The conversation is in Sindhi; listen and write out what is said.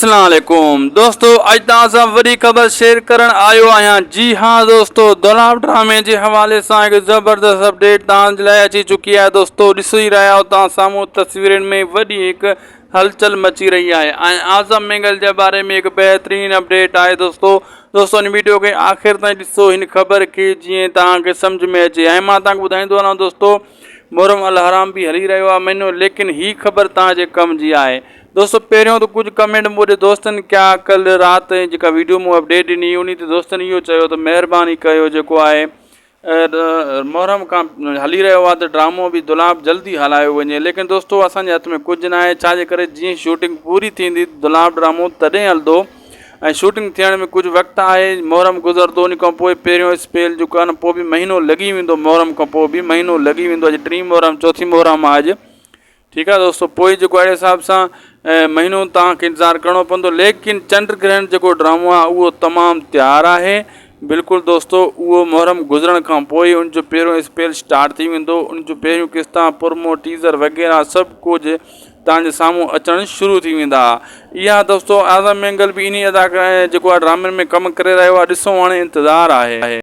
اسلام عليڪم دوستو اڄ توهان سان وڏي خبر شيئر ڪرڻ آيو آهيان جي ها دوستو دولاب ڊرامي جي حوالي سان هڪ زبردست اپڊيٽ توهان جي لاء اچي چڪي آهي دوستو ڏسي رهيا آهيو توهان سامهون تصويرن ۾ وڏي هڪ هلچل مچي رهي آهي ۽ اعظم مينگل جي باري ۾ هڪ بهترين اپڊيٽ آهي دوستو دوستو هن ويڊيو کي آخر تائين ڏسو هن خبر کي جيئن توهان کي سمجھ ۾ اچي ۽ مان توهان کي ٻڌائيندو هلان دوستو محرم الحرام به هلي رهيو آهي مهينو ليڪن هي خبر توهان جي ڪم جي آهي دوستو پهريون ته ڪجهه ڪمينٽ مون ڏي دوستن ڪيا ڪل رات جيڪا ويڊيو مون اپڊيٽ ڏني انهي تي دوستن اهو چيو ته مهرباني ڪيو جيڪو آهي محرم کان هلي رهيو آهي ته ڊرامو به دولاب جلدي هلايو وڃي ليڪن دوستو اسان جي هٿ ۾ ڪجهه ناهي ڇا جي ڪري جيئن شوٽنگ پوري ٿيندي دولاب ڊرامو تڏهن هلندو ۽ شوٽنگ ٿيڻ ۾ ڪجهه وقت آهي محرم گذرندو ان کان پوء پهريون اسپيل جيڪو آهي نه پوء به مهينو لڳي ويندو محرم کان پوء به مهينو لڳي ويندو اڄ ٽين محرم چوٿين محرم آهي اڄ ٺيڪ آ دوستو پوء جيڪو اهڙي حساب سان مهينو توهان کي انتظار ڪرڻو پوندو ليڪن چنڊ گرهڻ جيڪو ڊرامو آ اهو تمام تيار آهي بلڪل دوستو اهو محرم گذرڻ کان پوء ان جو پهريون اسپيل اسٽارٽ ٿي ويندو ان جو پهريون قسطا پرمو ٽيزر وغيره سڀ ڪجهه توهان جي سامهون اچڻ شروع ٿي ويندا اها دوستو اعظم مينگل به انهي ادا جيڪو آ ڊرامن ۾ ڪم ڪري رهيو آ ڏسو هاڻي انتظار آهي.